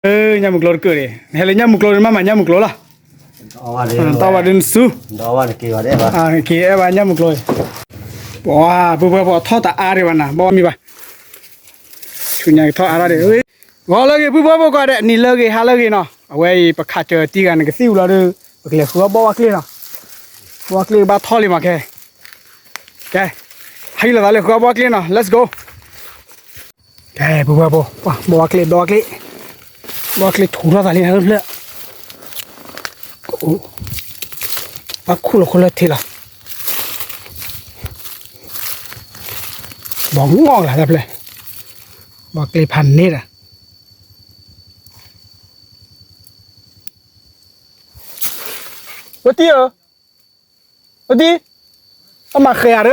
ညၣ်မုၢ်ကျိတကၢၢ်န့ၣ် နဟဲလၢညၣ်မုၢ်ကျိန့ၣ် မ့ၢ်မၤညၣ်မုၢ်ကျိလီၤ. တၢ်ဝဲဒုးနစု က့ၤအဲၣ်ဘၣ်ညၣ်မုၢ်ကျိအံၤ. ပှၤ ပုၢ်ဝဲၢ်ဖိထီၣ်တအါဒံးဘၣ်နၤ ဘီမံၤဘၣ်. ဆူညါကထီၣ်အါထီၣ်ဒံး ဂီၤလၢဂ့ၤ ပုၢ်ဝဲၢ်ဖိကိးဂၤဒဲး နံၤလၢဂ့ၤ ဟါလၢဂ့ၤနီၤ. အဝဲအံၤ ပခးစၢၤတံၢ်ဂၤ နကသံၣ်အူလီၤဒီး ပကလဲၤဃုအီၣ်ဘီဝါကျ့နီၤ. ဘီဝါကျ့ကဘၣ်ထီၣ်လံမးခဲ ကဲ ဟဲလီၤသးလၢဃုအီၣ်ဘီဝါကျ့နီၤ let's go. ကဲ ပုၢ်ဝဲၢ်ဖိ ဘီဝါကျ့ ဘီဝါကျ့ ဘီဝါကျ့ထူထီၣ်သးလံ ဖျၢၣ် ဘၣ်ခူၣ်လီၤခိၣ်လၢထံလီၤ. ဘီငီၢ်ကလၤတၢ်ဖျၢၣ် ဘီဝါကျ့ဖးန့ၢ်ဒီး ဝတံၢ်ဧၢ, ဝတံၢ်, အမၤဃဲၤဧါဒၢ,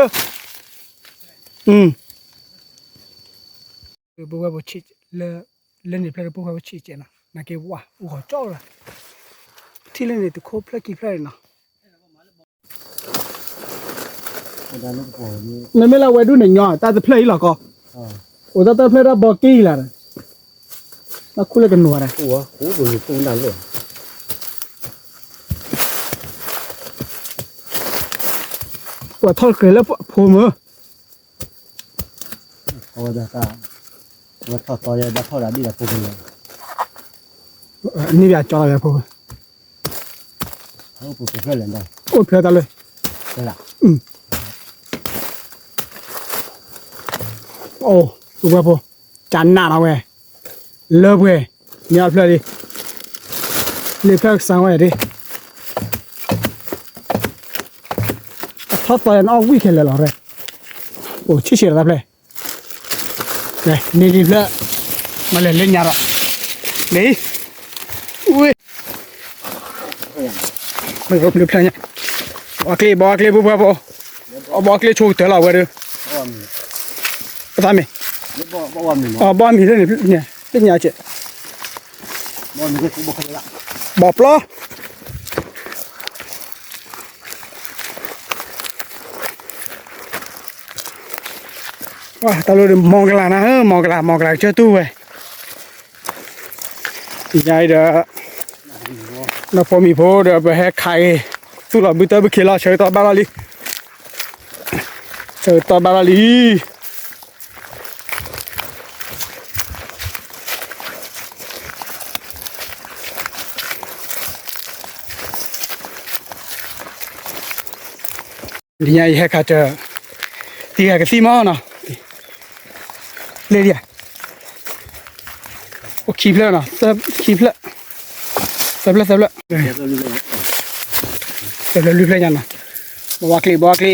ပုၢ်ဝဲၢ်ဖိ လၢန့ၣ်ဖျၢၣ်ဒီး ပုၢ်ဝဲၢ်ဖိဆံးကဲနီၤ, နာ်က့ဝါ အူဂီၤကၠီလီၤ, ထံၣ်လၢန့ၣ်တခိၣ်ဖျၢၣ်ခံဖျၢၣ်န့ၣ်နီၤ. နမ့ၢ်လၢဝဲဒၣ်န့ၣ်ညီ တၢ်တဖျၢၣ်အံၤလီၤကီ, အိၣ်တၢ်တဖျၢၣ်ဒၣ်ဘီက့ၢ်လီၤ, ဘၣ်ခူၣ်လၢကနိးဒီး ပှၤထီၣ်ဃဲၤလၢဖိမုၢ်, အဝဲဒၣ် ဝဲထီၣ်သီယဲ ဘၣ်ထီၣ်ဒၣ်ဒ်လီၤဖိကလၢာ်, န့ၢ်ဘၣ်ကၠီလီၤဝဲဖိ, အိၣ်ဖျၢၣ်တၢ်လၢ, အိၣ် ပုၢ်ဝဲၢ်ဖိ, ကနၣ်နီၤဝဲ, လၢပှဲၤ, မ့ၢ်အဖျၢၣ်လံ, လ့ဖျၢၣ်ကစၢ်ဝဲဒၣ်, အထီၣ်သီယဲ နအီၣ်ဝံၣ်ခဲလၢာ်လီၤရဲ, အိၣ်ဆံးဆံးလီၤတၢ်ဖျၢၣ် န့ၣ်လံဖျၢၣ်, မၤလဲၤလၢညါဒီး, န့ၣ်, ဝ့ၢ်, ဘီကျ့ ဘီကျ့ ပုၢ်ဝဲၢ်ဖိ, အဘီကျ့ဆိကတၢၢ်လီၤဝဲဒီး, ပသးမ့ၢ်, ဘီမံၤလၢန့ၣ်, လၢညါကဲ, ဘီပျီ တၢ်လီၢ်ဒီး မီၢ်ကလၤနၤဧၢ, မီၢ်ကလၤ မီၢ်ကလၤကစၢၢ်တူၢ်ဝဲ, ယၤအံၤဒီး နီၢ်ဖိမံၤဖိဒီး ပဟဲခးအံၤ သူၣ်လီၤဘုတၢ်ဘုခ့လီၤ ဆၢကတီၢ်ဘၣ်လီၤလံ, ဆၢကတီၢ်ဘၣ်လီၤလံ. လၢညါအံၤဟဲခးစၢၤ တံၢ်ဂၤကသံၣ်မးနီၤ, လ့ဒံဧါ, အိၣ်ခံဖျၢၣ်နီၤ, သၢ, ခံဖျၢၣ်, သၢဖျၢၣ် သၢဖျၢၣ်, သၢဖျၢၣ်လွံၢ်ဖျၢၣ်ညါနီၤ, ဘီဝါကျ့ ဘီဝါကျ့ အိ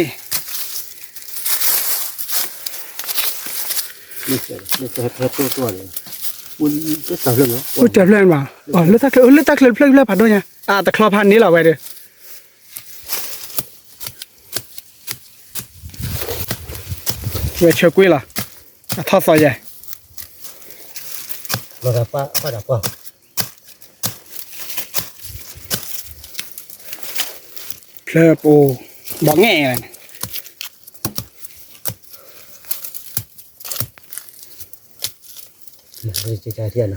ၣ်တဖျၢၣ်ဘၣ်, လၢတၢ်ချၢဖျၢၣ်ဖျၢၣ်ဖးဒိၣ်ညါ, အတချီဖးန့ၢ်လီၤဝဲဒီး ဝဲဆၢကွံာ်လီၤ, အထီၣ်သီယဲ, ဖျၢၣ်ပူၤ ဘီငဲၣ်န့ၣ်, ခံဖျၢၣ် ဘီတခိၣ်ဒၣ် ဘၣ်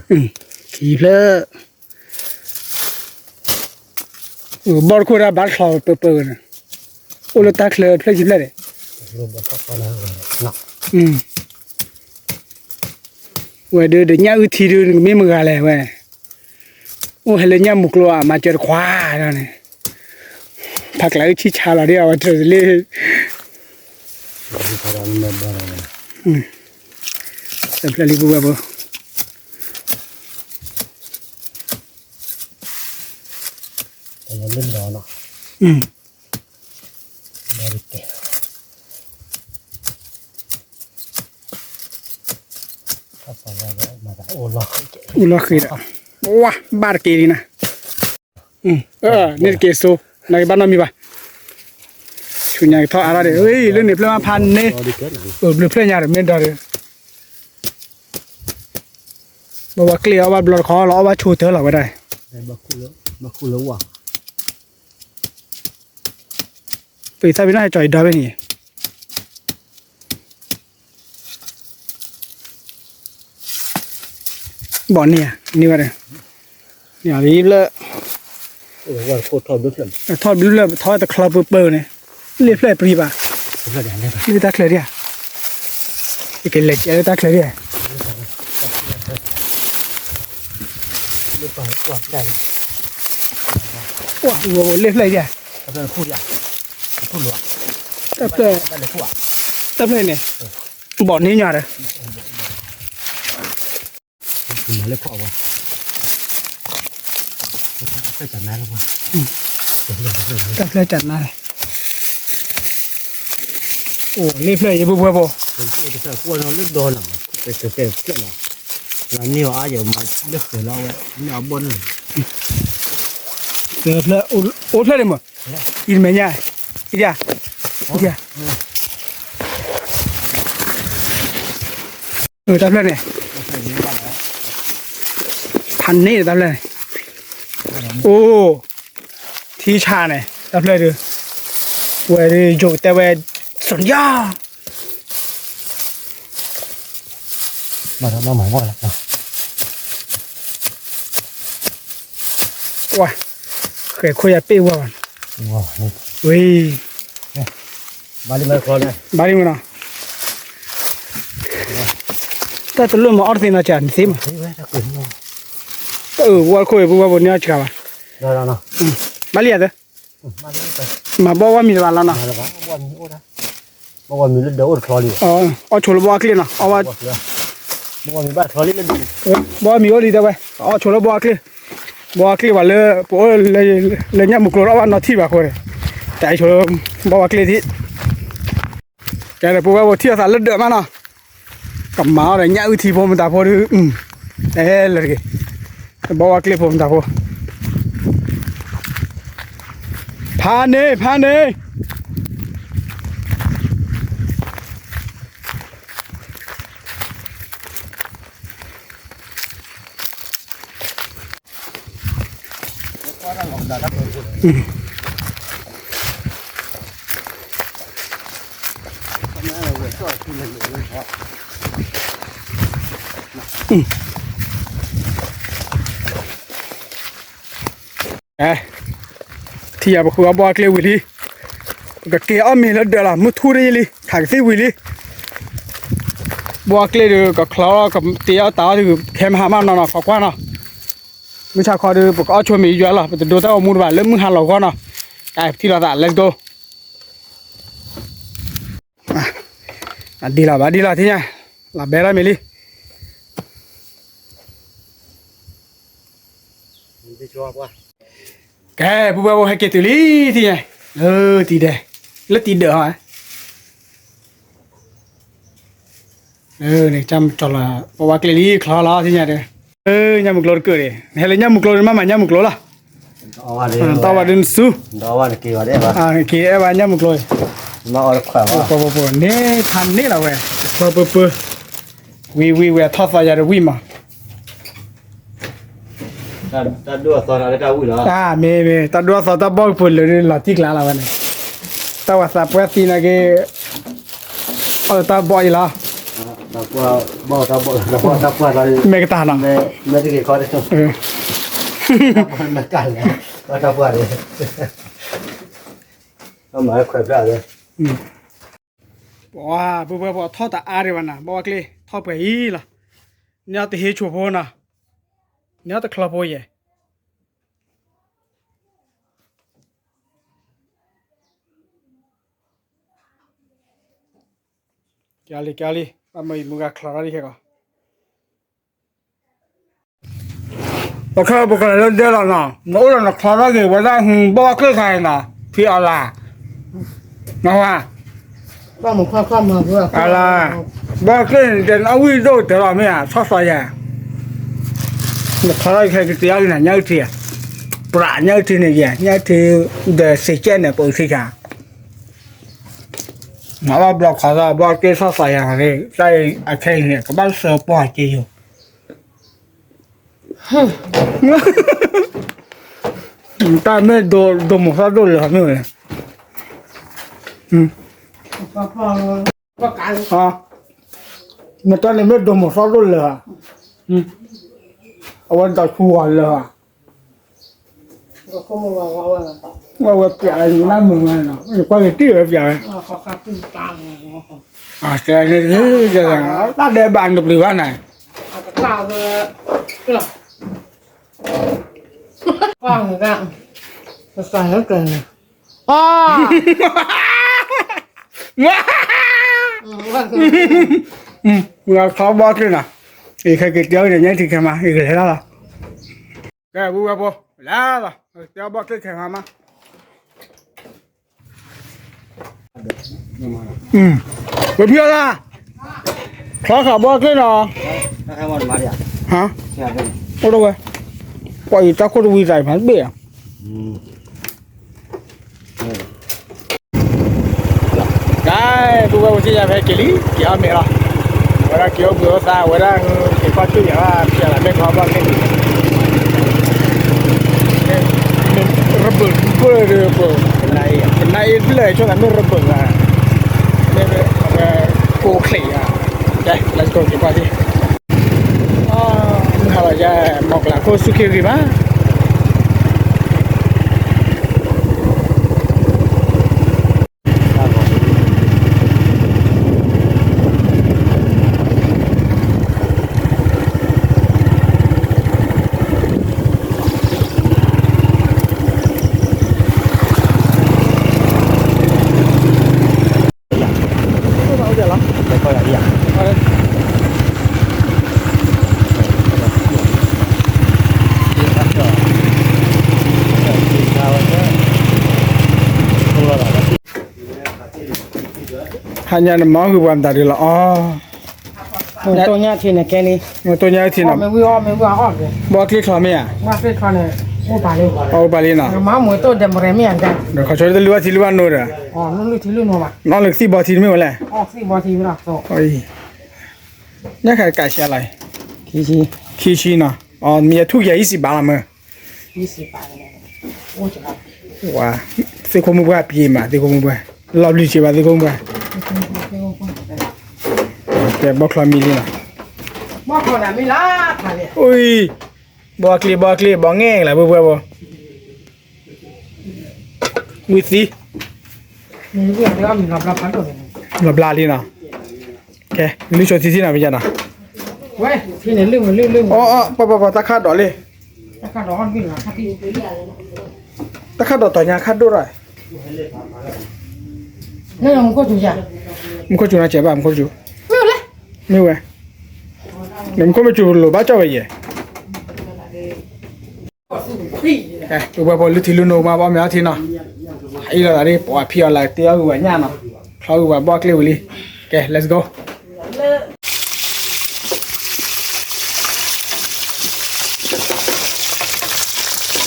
ထီၣ်ပၢၢ်ပၢၢ်ဝဲန့ၣ်, အိၣ်လၢတၢ်ချၢဖျၢၣ်ခံဖျၢၣ်န့ၣ်, ဝဲဒၣ်ဒီးညၣ်အုၣ်ထံဒုး နကမ့ၢ်မဂၤလဲၣ်ဝဲ, အိၣ်ဟဲလၢညၣ်မုၢ်ကျိဧါ မၤစၢၤတခွါဒီးန့ၣ်, ဖးကျးအုၣ်ဆံၣ်ဆါလီၤဒ်အဝဲတြၢၤတလ့ၣ်, တဖျၢၣ်လံပုၢ်ဝဲၢ်ဖိ အိၣ်လီၤဃံးဒီး ဝါ ဘၣ်တက့ၢ်လံနၤ, န့ၣ်တက့ၢ်စိ, နကဘၣ်နီတမံၤဘၣ်, ဆူညါကထီၣ်အါထီၣ်ဒီး လၢန့ၣ်ဖျၢၣ်မးဖးန့ၢ်, ဘျုးဖျၢၣ်ညါဒီးမ့ၢ်ဒီးဒီး ဘၣ်ဝဲကျ့အီၣ်ဘၣ်ဘျီတခီလီၤ အီၣ်ဘၣ်ဆိကတၢၢ်လီၤဝဲဒၣ်, ပသးပ့ၤနီၣ်ဟဲကၠီၤအံၤဒီဘ့ၣ်န့ၣ် ဘီၣ်န့ၢ်ဧါ, န့ၢ်ဝဲဒီး, န့ၢ်အီၤလံလၢ, ထီၣ်ဘျုးလၢ ထီၣ်ဝဲတချီပၢပၢန့ၣ်, လ့ၣ်ဖျၢၣ်ပြံဘၣ်, လ့ၣ်တၢ်ချၢဒံးဧါ, ယကလဲၤကဲလၢတၢ်ချၢဒံးဧါ, လ့ၣ်ဖျၢၣ်ဒံးဧါ, တၢ်ဖျၢၣ်, တၢ်ဖျၢၣ်န့ၣ်, ဘီၣ်န့ၢ်ညါဒီး တၢ်ဖျၢၣ်တၢ်နါလဲၣ်, အိၣ်လ့ၣ်ဖျၢၣ်ယံၤပှဲၤပှဲၤဖိ, လ့ၣ်ဖျၢၣ်, အိၣ်ဖျၢၣ်န့ၣ်မ့ၢ်, အံၤတမဲာ်ညါ, အံၤဒၣ်, တၢ်ဖျၢၣ်န့ၣ်, ဖးန့ၢ်တၢ်ဖျၢၣ်န့ၣ်, အိၣ်, ထံဆါန့ၣ် တၢ်ဖျၢၣ်ဒုး, ဝဲဒုးယိၤကတဲဝဲ, စူၤယါ မၤမၤမၤမၤလီၤ, ဝါ, ဃဲၤခိၣ်ယၤပ့ၢ်ဝါဘၣ်, ဝံၤ, ဘၣ်လံမနီၤ, တၢ်တလိၣ်မၤအီၣ်တသ့နီၤ ကနသ့မး, တၢ်အၢၣ်ဝါခိၣ်အံၤ ပဝဲဘိန့ၢ်အီၣ်စှၤဘၣ်, ဘၣ်လံယၤသၢ မၤဘီဝါမံၤတဘၣ်လီၤနီၤ, အီၣ်ဆိလၢဘီဝါကျ့ၣ်နီၤ, ဘီဝါမံၤအိၣ်လံတဲဝဲ, အီၣ်ဆိလၢဘီဝါကျ့ၣ်, ဘီဝါမံၤအိၣ်လံ, ဘီဝါကျ့ၣ်ပှၤလၢပအိၣ်လၢညၣ်မုၢ်ကျိၤဒီးအီၣ်ဘၣ်နီၢ်ထံၣ်ဘၣ်အဃိန့ၣ်, တၢ်အံၤဆိလၢဘီဝါကျ့ၣ်ထံၣ် ကဲဒီး ပဝဲပထံၣ်အသးလၢဒၢးမးနီၤ, ကမၤအီၤဒီးညၣ်အုၣ်ထံဖိမတၤဖိဒုး, အဲလၢတဂ့ၤ, ဘီဝါကျ့ၣ်ဖိမတၤဖိ, ဖးန့ၣ် ဖးန့ၣ် ထံၣ်ယၤပဃုအီၣ်ဘီအကျ့ၣ်ဝံၤလံ, ပကက့ၤအီၣ်မ့ၤလၢဒၢးလီၤ မုၢ်ထူၣ်တယံာ်လံ ခးကသံၣ်ဝံၤလံ, ဘီအကျ့ၣ်ဒုးကချီထီၣ်ကတ့အီၣ်တၢ်အီၣ်ဒုး ခဲမဟါမးနီၤနီၤ ခိးကွၢ်နီၤ, မုၢ်ဆါခီဒုး ပကအီၣ်ဆိမ့ၤယွၤလီၤ ပတဒိတၢ်အိၣ်မူတဘၣ်လၢမုၢ်ဟါလီၤဂီၢ်နီၤ, ကဲပထံၣ်လိာ်သး let's go. အဒံလီၤဘၣ်ဒံလီၤထံၣ်ညါ, လီၤဘဲလီၤမ့ၤလံ. ကဲ ပုၢ်ဝဲၢ်ဖိဟဲက့ၤတုၤလံထံၣ်ညါ, လၢတံၤဒဲး, လၢတံၤဒၢးဟီ, လၢန့ၣ် ကၢ်ကၠီလီၤ ပဝဲကျဲလံချီလီၤထံၣ်ညါဒီး, ညၣ်မုၢ်ကျိတကၢၢ်န့ၣ် နဟဲလၢညၣ်မုၢ်ကျိန့ၣ် မ့ၢ်မၤညၣ်မုၢ်ကျိလီၤ. တၢ်ဝဲဒုးနစု, က့ၤအဲၣ်ဘၣ်ညၣ်မုၢ်ကျိ, န့ၣ်ဖးန့ၢ်လီၤဝဲ, ချီပၢပၢ, ဝံၤဝံၤဝံၤ အထီၣ်သီယၤတဝံၣ်မး, တၢ်ဒိၣ်အသီတၢ်ဝံၣ်လီၤ, မ့ၢ်မ့ၢ် တၢ်ဒိၣ်အသီတၢ်ဘီၣ်ကပူၤလၢာ်လီၤတံၢ်ကျါလီၤဝဲန့ၣ်, တၢ်ဝဲသးပှၢ်သံနာ်က့ၤ အီၣ်တၢ်ဘီၣ်အံၤလီၤ, မ့ၢ်ကတၢ်နီၤ, မ့ၢ်တဂ့ၤခီ, မ့ၢ်ကလဲၣ်, တၢ်ပှၢ်, မ့ၢ်ခွဲးဖျါလၢ, ပှၤ ပုၢ်ဝဲၢ်ဖိထီၣ်တအါဒံးဘၣ်နီၤ, ဘီဝါကျ့ထီၣ်ပှဲၤအံၤလီၤ, န့ၢ်အီၣ်တဟ့ဆိဖိနီၤ, န့ၢ်အီၣ်တချီဖိယဲၢ် ကလံၤကလံၤ ဘၣ်မၢအံၤမုၢ်ဂၤချီထီၣ်ဒံးခဲကီး, ပခဲပကလဲၤလၢဒဲလီၤနီၤ, နအိၣ်ဒီးနချီထီၣ်က့ၤဝဲဒၣ် ဘီဝါကျ့ခါအံၤနီၤ, ဖံအီၤလၢ, နဝါ, အလါ, ဘီဝါကျ့န့ၣ် တဲနအီၣ်ဝံၣ်ဒိၣ်တဲလီၤမ့ၢ်ဧါ, ဆီၣ်သီယၤ နချီထီၣ်ခဲကတ့အီၣ်က့ၤနၤ ညၣ်အုၣ်ထံ, ပြးညၣ်အုၣ်ထံန့ၣ်ယဲၢ် ညၣ်အုၣ်ထံ, ဒီးစ့ကဲန့ၣ် ပအုၣ်ထံခါ, နအီၣ်ဘျီခီသီ ဘီဝါကျ့ဆီၣ်သီယၤန့ၣ် တၢ်အခဲအံၤန့ၣ် ကဘၣ်စၢပှၢ်က့ယိာ် တၢ်မ့ၢ်ဒိမိၢ်သီဒိၣ်လၢာ်မ့ၢ်ဝဲ, နတၢ်န့ၣ်မ့ၢ်ဒိမိၢ်သီဒိၣ်လၢာ်ဧါ, အဝဲဒီးဆူဂီၤလၢာ်, ဝဲဝဲပျးလၢနမုာ်ဝဲနီၤ ယကွၢ်က့ၤတံၢ်ဝဲပျးဝဲ, တဲန့ၣ်, တၢ်ဒဲးဘးနတပျံၤဘၣ်န့ၣ်, ပှၤထီဘီက့ၤနီၤ, ယခဲက့ၤတဲအီၤန့ၣ် ညါထံခဲမး ယကလဲၤလၢ်လီၤ, ကဲ ဝံၤဝဲဖိ လဲၤလီၤ တဲအီၤဘီက့ၤခဲမးမး ပဖံးအီၤလၢ်, ချီခးဘီကျ့နီၤ, အိၣ်တဝဲ, ပှၤအံၤတၢ်ခိၣ်တဝံသးအံၤဖးတဘ့ၣ်ဧါ, ကဲ ပုၢ်ဝဲၢ်ဖိသ့ၣ်ညါဖဲက့ၤလံ က့ၤအီၣ်မ့ၤလီၤ, ဝဲဒၣ်က့ၤအိၣ်ဘှံးအိၣ်သါ ဝဲဒၣ် က့ၤကွၢ်ကၠိၣ်ယၤဘၣ် ဖံးအီၤလၢ်ဘဲၣ်ကီဘီကျ့န့ၣ် ရဘၢၣ်ဒုးပၢၢ်, ကနၣ်အ့ၣ်ဖျၢၣ်ဆိသးမ့ၢ်ရဘၢၣ်ဘၣ်, မ့ၢ်ဝဲ ကိးချံးဧါ, ကဲ let's go က့ၤကွၢ်စ့ၢ်, မုၢ်ဟါလီၤယဲ မီၢ်ကလးခိၣ်ဆူၣ်ခ့ဂ့ၤမး ဟါညါန့ၣ်မၤဂ့ၤပှၤမတၤဒ်လီၤအီၤ, မုၢ်တိၢ်ညါထံန့ၣ်ကဲလံ, မုၢ်တိၢ်ညါထံန့ၣ်, ဘီကျ့ချီမ့ၢ်ဧါ, အိၣ်ပာ်လံနီၤ, ခီဆိတလုၢ်ဘၣ်ထံလုၢ်ဘၣ်နိဒီး, နီၢ်လၢကသံၣ်ဘီထံတမ့ၢ်ဝဲလဲၣ်, နီၢ်လၢကသံၣ်ဘီထံတမ့ၢ်ဝဲလဲၣ်, ညါခါကးဆံးလီၤ, ခံဆံနီၤ, မ့ၢ်ယထူၣ်ကယၤယံၣ်စံးဘၣ်လီၤမၢ် ဝါ, သ့ၣ်ခိၣ်မုၢ်ပှၢ်ပျံၤမး သ့ၣ်ခိၣ်မုၢ်ပှၢ်, လီၤဘျံးစံးဘၣ်သ့ၣ်ခိၣ်မုၢ်ပှၢ်, ကဲဘီချီမံလံနီၤ, ဘီကျ့ ဘီကျ့ ဘီငဲၢ်လၢပှဲၤပှဲၤဘီ, ဝံသံ, လီၤဘျါလံနီၤ, ကဲ လုၢ်ဆိသံသံနီၤ မ့ၢ်ယၤနီၤ, အီ ပှၤပှၤပှၤတၢ်ခၣ်ဒိးလံ တၢ်ခၣ်ဒိးတီၤညါခၣ်ဒိၣ်ထီၣ်, မူခိၣ်စူၤနီၤ စဲးဘၣ် မူခိၣ်စူၤ, မ့ၢ်ဝဲ, မူခိၣ်မ့ၢ်စူၤလိၤဘၣ်ကၠီၣ်ဝဲယဲၢ်, ပဝဲဖိလုၢ်ထံလုၢ်နိမး ဘီမ့ၤအီထံနီၤ, အံၤလီၤသးဒ် ပှၤဖံးအီၤလၢတ့အီၣ်ဂ့ၤဝဲညၣ်နီၤ, ချီဂ့ၤဝဲဘီကျ့ဝံၤလံ, ကဲ let's go.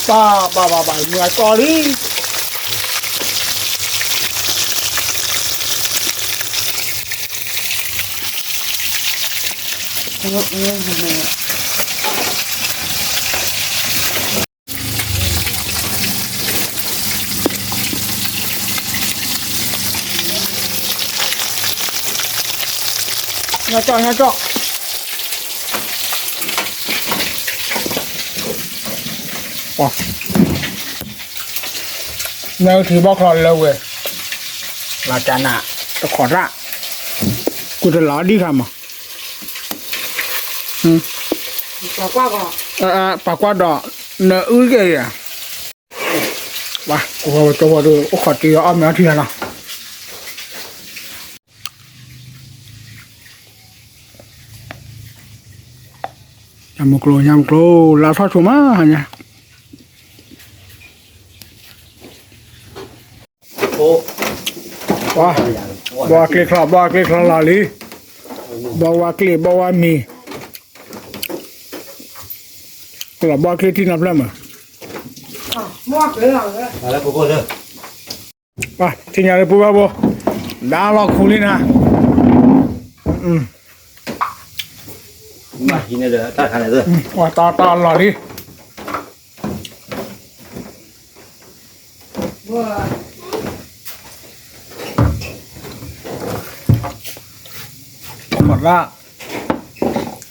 ဘၣ်ဘၣ်ဘၣ်ဘၣ် မုၢ်အကီၢ်လံ, ညီကၠီၣ် ညီကၠီၣ်, နၢ်ထံဘီချီလၢဝဲ, လီၤကနၣ်, တခိးတၢ်, ကူတလီၤဒံၣ်ခါမး, ပာ်ကွၢ်ဒီး, နအုကဲၤယၤ, ပှၤကဝီၤကဝီၤဒီး အိၣ်ခိးတ့အီၣ်မ့ၤအီထံလီၤနီၤ. ညၣ်မုၢ်ကျိၤ ညၣ်မုၢ်ကျိၤ လါထီၣ်ဆိမးဟါညါ, ဘီကျ့ချီ ဘီကျ့ချီလီၤလံ, ဘီဝါကျ့ ဘီဝါမံၤ, လီၤဘီကျ့ထံနီၤဖျၢၣ်မး ပှၤထံၣ်ညါလၢပူၤဘၣ်ဘိ, ဒါလီၤခူလံနၤ, ပှၤတီ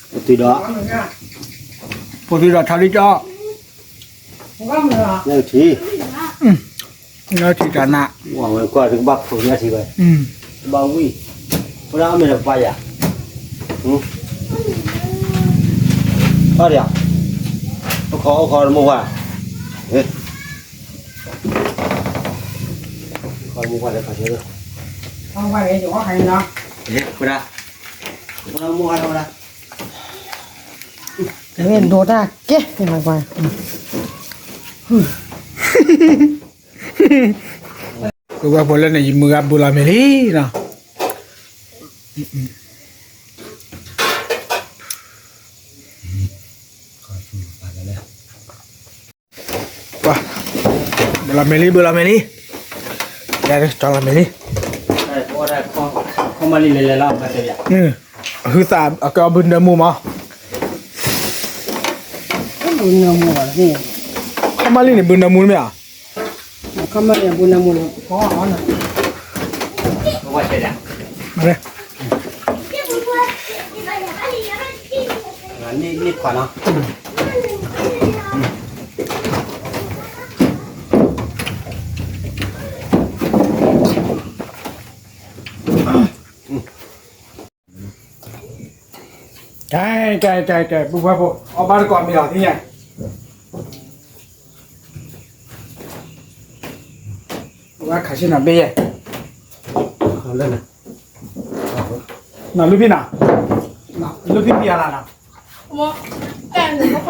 တီလီၤလံ, ပှၤရၣ်, ဒီး ဖိသံဒီးထါဒ်ကၠီ, နထံၣ်, နထံၣ်တၢ်နး, ဝဲကွၢ်တကဘၣ်ဖိးနထံၣ်ဝဲ, ဘၣ်ဝံၣ်, ဖိဒၣ်အီၣ်မ့ၤဒီးပၢ်ယၤ, အီၣ်ဒံး, အိၣ်ခိးအိၣ်ခိးတမိၢ်ဝါ, မိၢ်ဝါလၢခါဆၢ, ဖိဒၣ်, ဖိဒၣ်မိၢ်ဝါလၢဝဲဒၣ်, ဒိၣ်တၢ်ကဲ, ကဝဲဖိလၢန့ၣ် ယမုၢ်ဂၤဘုလီၤမဲာ်လံနီၤ, ဘုလီၤမဲာ်လံ ဘုလီၤမဲာ်လံ, ကၠီလီၤမဲာ်လံ, အဟုသၣ်အကဲအီၤဘုနၢမူမး, ခီမါလံန့ၣ် ဘုနၢမူမ့ၢ်ဧါ, ခီမါလံန့ၣ် ဘုနၢမူန့ၣ်, ကဲ ကဲ ကဲ ကဲ ပုၢ်ဖိ အီၣ်ဘၣ်တကိးမံၤလီၤ သ့ၣ်ညါ, ဝဲခးဆ့ၣ်နီၤဘ့ၣ်ယဲၢ်, နီၤလူၤဖံနီၤ, လူၤဖံဖံအလၤနီၤ,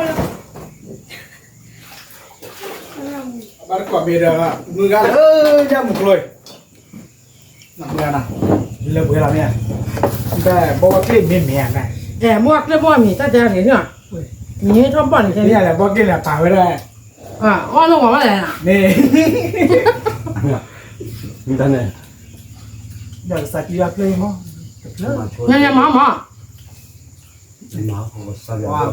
ဘၣ်တကိးမံၤဒီး မုၢ်ဂၤလၢညါမုၢ်ကျိၤ နမုၢ်ဂၤနီၤ, လၢပှဲၤလီၤမ့ၢ်, ဘၣ်ဘီဝဲကျ့ၣ်မ့ၢ်မ့ၢ်ဧါ, အဲ ဘီဝဲကျ့ၣ်ဘီမံၤ တၢ်တဲဂ့ၤန့ၣ်, မ့ၢ်ထီၣ်ဘီၣ်န့ၣ် ကဲန့ၣ် ဘီကျ့ၣ်န့ၣ် ပာ်ဝဲဒၣ်, အီၣ်လၢဝဲလဲၣ်, မ့ၢ်, မ့ၢ်တၢ်န့ၣ်, ဒီးကစၢ်ကံဘၣ်ကျ့ၣ်မး, ညါညါမၤမး,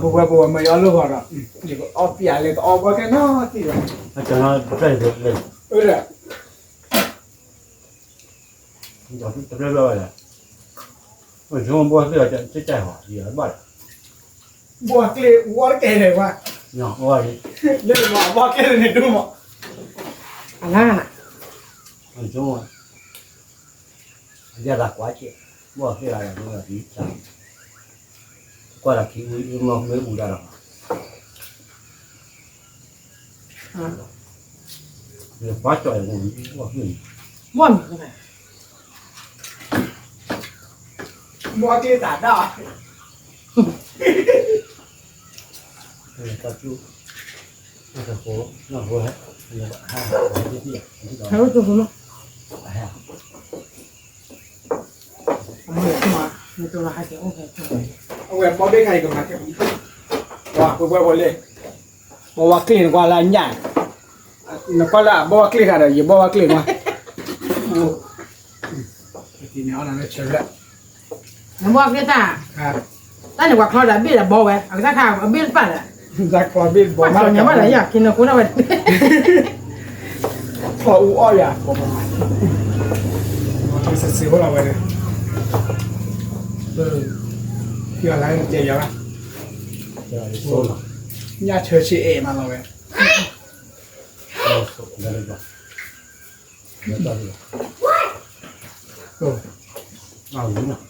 ပဝဲပဝဲမ့ၢ်ယအီၣ်လၢဂီၤဒီး, ယကအီၣ်ပျးလၢကအီၣ်ဘီကျ့ၣ်နီၤသံၣ်ဘၣ်, တဖျၢၣ်ဖျၢၣ်ဝဲလဲၣ်, ဘီကျ့ၣ် ဝီတကဲန့ၣ်ကွၢ်, လၢဘီကျ့ၣ်န့ၣ်ဒိၣ်မး, အလါ, ယသးကွၢ်က့ၤ, ဘီကျ့ၣ်ဂၤဒီး, ကွၢ်လၢခံအူမ့ၢ်အူဒၣ်ဒီး, ဘီကျ့ၣ်, ဘီကျ့ၣ်တၢ်ဒၣ်, အဝဲဘီဘ့ၣ်ခါအံၤကမၤကဲ, ပှၤပှဲၤပှဲၤလၢ, ဘီဝါကျ့ၣ်နကွၢ်လၢအညၣ်, နကွၢ်လၢအဘီဝါကျ့ၣ်ခါဒီး ယဘီဝါကျ့ၣ်မး, နဘီဝါကျ့ၣ်တၢ်, တၢ်န့ၣ်ပှၤချီဒီးအဘ့ၣ်ဒီးဘီဝဲ အကစၢ်ခါအဘ့ၣ်တပာ်ဒီး, ဘၣ်ကီညါဘၣ်ဒီးယက့ၤနဃိဒၣ်ဝဲ, ချီအူအီၣ်ယၤ, စ့စ့ဖိလီၤဝဲ, ကလါကဲယၤဘၣ်, ညၣ်ဆၢဆ့အဲၣ်မးလီၤဝဲ, ဝံၤ,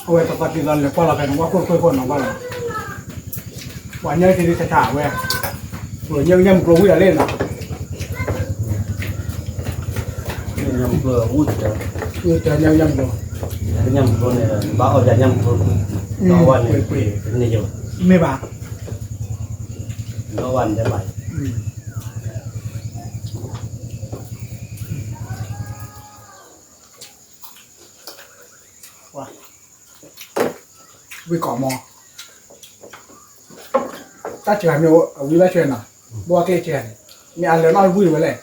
အဝဲတပာ်တံၢ်လီၤလဲၤကွၢ်လီၤဖဲန့ၣ် ဝဲခိၣ်ခိၣ်ခိၣ်နီၤဘၣ်လီၤ, ပှၤညၣ်က့ၤဒ်ဆးဆးဝဲ, ပှၤညၣ်ကညၣ်မုၢ်ကျိၤဝံၤဒီးလဲၣ်နီၤ, ဝံၤတၢ်ညၣ်ကညၣ်မုၢ်ကျိၤ, ညၣ်မုၢ်ကျိၤန့ၣ် ဘၣ်အီၣ်ယၤညၣ်မုၢ်ကျိၤ, ဒီးဝဲန့ၣ်, မ့ၢ်ဘၣ်, ဒီးဝဲန့ၣ်ဘၣ် ဝံၢ်ကီးမီၤ, တၢ်စှၤမ့ၢ်အဝံၣ်ဘၣ်စှၤနီၤ, ဘီဝါကျ့ၣ်စှၤန့ၣ်, မ့ၢ်အလၢာ်နီၣ်ဝံၣ်ဝဲလဲၣ်,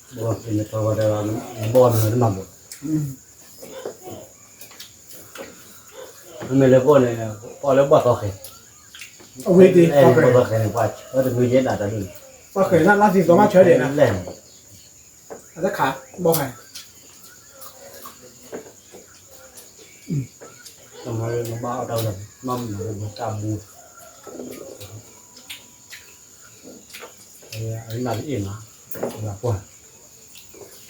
ဘီဝါကျ့ၣ်န့ၣ် ဘီနမၤဘိး, မ့မ့ၢ်လၢပီၣ်န့ၣ်, ပီၣ်လၢဘီၣ်သီဃဲၤ, အဝဲသ့ၣ်, ဘီၣ်သီဃဲၤန့ၣ် ပှၤဆၢတမံၤယဲဒၣ်တၢ်ဒ်န့ၣ်, သီဃဲၤနၢ်နၢ်သံသီမးဆၢဒဲးနၤ, အတခး, ဘီဃဲၤ နဘၣ်အီၣ်တၢ်ဝဲ, မ့ၢ်မနုၤတၢ်ဘူ, နတအ့ၣ်မး,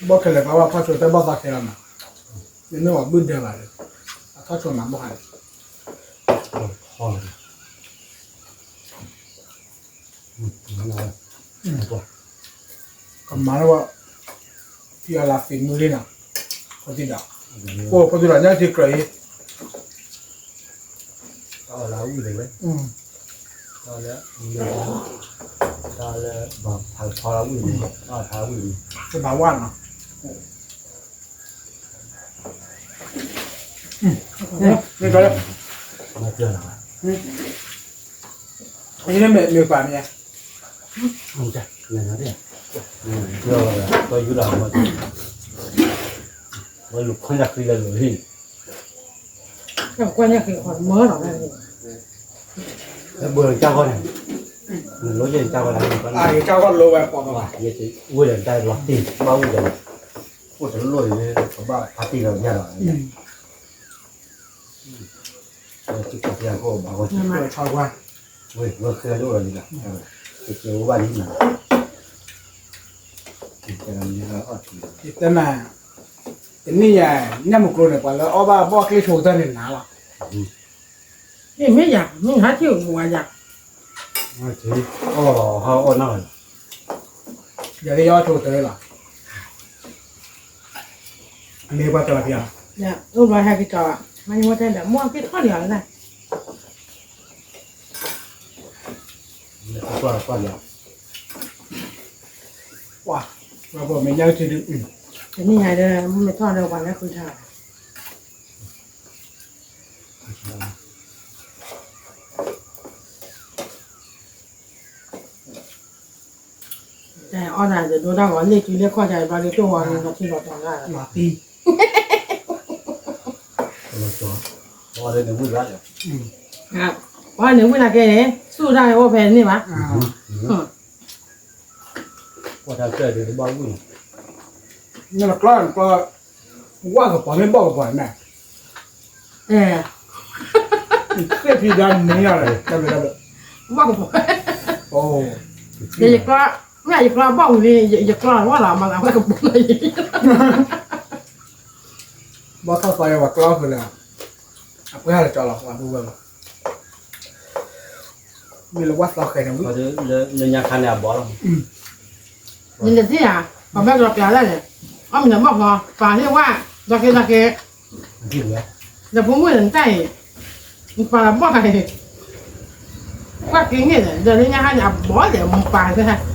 ဘၣ်ခဲလၢာ်ကဘၣ်ထီၣ်ဆိတၢ်ဘၣ်သးခဲလၢာ်မး, နမ့ၢ်ဝဲဘုၣ်ဒၢဘၣ်ဒီး, အထီၣ်ဆိမးဘၣ်ဃးန့ၣ်, ကမၤလၢဝဲ, ထံအလၤသ့မုၢ်လံနီၤ, ဖိသံဒီး, ဖိသံဒီးညၣ်ထံကြၢးအံၤ, တၢ်အီၣ်လၢအဝံၣ်န့ၣ်ဝဲ, တၢ်လၢ, တၢ်လၢဘၣ်ဖးဖီလၢအဝံၣ်န့ၣ်, တၢ်ဖးဝံၣ်န့ၣ်, တဘၣ်ဝဲနီၤ, မ့ၢ်ကလၢ, မ့ၢ်ကလၢ, မ့ၢ်ပှၤမ့ၢ်, မ့ၢ်, တယူၢ်လီၤ, ဝဲလူၤခီညၣ်ဃံလၢလိၤလံ, ကွၢ်ညၣ်ဃံမၢလီၤ, လၢဘိလီၤကၢ်ဂီၢ်န့ၣ်, နလိယဲၢ်ကၢ်ဂီၢ်လၢ, ယကၢ်ဂီၢ်လိဝဲပှၤ, ယဝဲၢ်ဒီးတၢ်လီၤတံၢ်ဘၣ်ဝံၣ်ဒီး, အိၣ်တလိၣ်အံၤလၢကဘၣ်ဖးတံၢ်လီၤယၤလီၤ, ဝဲ, ဝဲဃဲလၢအိၣ်လီၤလံလီၤ, ကဲကဲအိၣ်ဘၣ်လံနၤ, တဲနၤ, တနံၣ်ညါ, ညၣ်မုၢ်ကျိၤန့ၣ် ပှၤလၢအီၣ်ဘၣ်ဘီၣ်ကျ့ဆိကတၢၢ်န့ၣ်နၤလီၤ, မ့ၢ်ယၤ, မ့ၢ်ဟးထံၣ်ဝဲယၤ, အီၣ်လီၤ, ဟးအီၣ်နၢ်လီၤ, ယၤလၢယအီၣ်ဆိကတၢၢ်လီၤ, မ့ၢ်ပှၤတလီၤဖံး, အိၣ်ဘၣ်ဟဲက့ၤကီး, မ့ၢ်မ့ၢ်တဲဒီး မ့ၢ်က့ၤထီၣ်လံလီၤ, ကွၢ်, ကွၢ်လီၤ, ကွၢ်, မ့ၢ်ညါကထံၣ်ဒုး, တနံၣ်ညါဒီး မ့ၢ်ထီၣ်ဒီးပှၤလၢဃုထါလီၤ, တၢ်အီၣ်တၢ်ဒိၣ်တၢ်ဂီၤ လ့ၣ်စုလ့ၣ်ခီၣ်တၢ်ဘျီဒုး တိၢ်ဝီၤလီၤထံလီၤတီၤလၢ်, ပှၤန့ၣ်ဝံၣ်လၢကဲန့ၣ် ဆူၣ်တၢ်အိၣ်ဖဲန့ၣ်ဘၣ်, ကွၢ်တၢ်ကၢၢ်ဒုးတဘၣ်ဝံၣ်, နကျီ, ဝၣ်ကပီၤမ့ၢ်ဘီၣ်ကပီၤန့ၣ်, သ့ၣ်ဖံးဒါန့ၣ်ညါလၢ, ဘီၣ်ကပီၤ, ယကျီ, မ့ၢ်ယကျီဘီၣ်ဝံၤလံ, ယကျီဝဲလီၤ မၤလၢဝဲကပီၤလီၤ, ဘီၣ်ထီၣ်သီယဝဲကျီဃုာ်လၢ, အပှဲၤဟးလၢကၠီလီၤ ပှၤပုၢ်ဝဲၢ်လီၤ, မ့ၢ်လၢဝၣ်သီဃဲၤန့ၣ်ဝံၤ, လၢညါခါန့ၣ်အဘီၣ်လီၤ, နတသ့ၣ်ဧါ, ပှၤဘၣ်ကလီၤပျးဒၣ်လဲၣ်, အီၣ်မ့ၤန့ၣ်ဘီၣ်ဃီ, ပာ်ဟ့ၣ်ဝၣ်, ဒီးက့ၤဒီးက့ၤ, ဒီးဖိမုၣ်န့ၣ်နတၢ်အံၤ, နပာ်လီၤဘီၣ်ဃီအံၤ, ကွၢ်က့ၤန့ၣ်ဒီး ဒီးလၢညါခါန့ၣ် အဘီၣ်လဲၣ် မပာ်သ့ၣ်,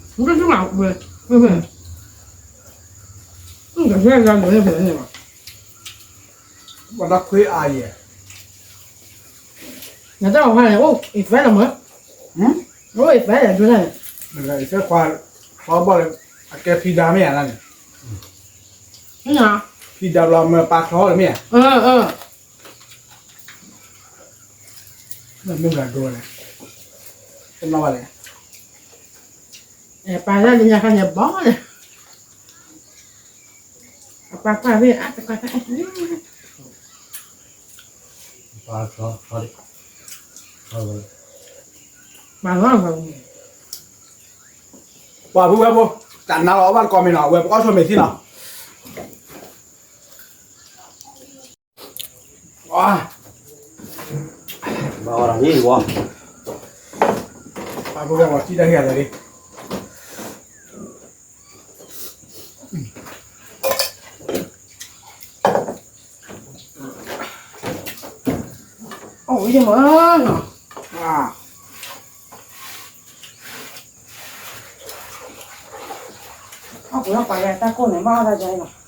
မ့ၢ်တမၤဝဲ, မ့ၢ်, မ့ၢ်တမၤဝဲ, ပှၤတၢ်ခွ့အါယဲၢ်, နတၢ်အီၣ်ဖဲန့ၣ် အိၣ်အံၤဖဲလီၤမး, အိၣ်အံၤဖဲလဲၣ်ဒ်န့ၣ်, အံၤဖဲခွါ, ခွါဘီၣ်လၢ, အကဲဖံဒါမ့ၢ်ဧါန့ၣ်, ဖံဒါဘျီမ့ၢ်ပာ်ချီလၢမ့ၢ်ဧါ, မ့ၢ်ဘျီဒိန့ၣ်, တနီၣ်ဘၣ်လဲၣ်, ပာ်လၢညါခါန့ၣ်ဘီၣ်လဲၣ်, အပာ်ခွါဖဲအါတကးတၢ်, ပာ်လီၤ, ပှၤပုၢ်ဝဲၢ်ဖိ, တၢ်နါလီၤအီၣ်ဘၣ်တကိးမ့ၤနီၤ ဝဲပအီၣ်ဆိမ့ၤသံနီၤ, ဘၣ်အီၣ်တၢ်န့ၣ်ဝဲ, ပှၤပုၢ်ဝဲၢ်ဖိ ထံၣ်တၢ်ဟ့ၣ်အသးလံ အိၣ်ဝံၤမးနီၤ, အီၣ်ပှဲၤပှဲၤလၢတၢ်ကိၢ်န့ၣ် ဘၣ်အီၣ်တၢ်ကဲလီၤ,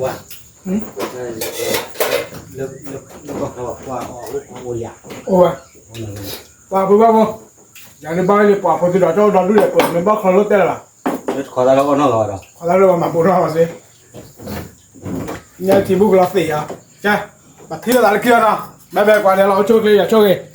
ဝါ, လၢဘၣ်ခီလီၤပှၤအီၣ်အိၣ်ယၤ, အိၣ်ဝဲ, ပှၤပုၢ်ဝဲၢ်ဖိ, ယၤန့ၣ်ဘၣ်လၢပှၤဖိသ့ၣ်ဒီး ကၠီဒီဒူၣ်လဲၣ် ပှၤမ့ၢ်ဘၣ်ခီလၢတဲလၢၤဘၣ်, လၢတခီသၣ်လၢအီၣ်နီၢ်လီၤဒီး ခီသၣ်လၢပှၤမၤပိာ်ထီၣ်လီၤစ့, ညါထံဘူၣ်ကလီၤသ့ၣ်ယၤ, ကဲ, ပထံၣ်လိာ်သးလၢခံလီၤနီၤ, ဘဲဘဲကွၢ်ဒဲးလီၤ အိၣ်ဆိၣ်ချ့ ယၤဆိၣ်ဂ့ၤ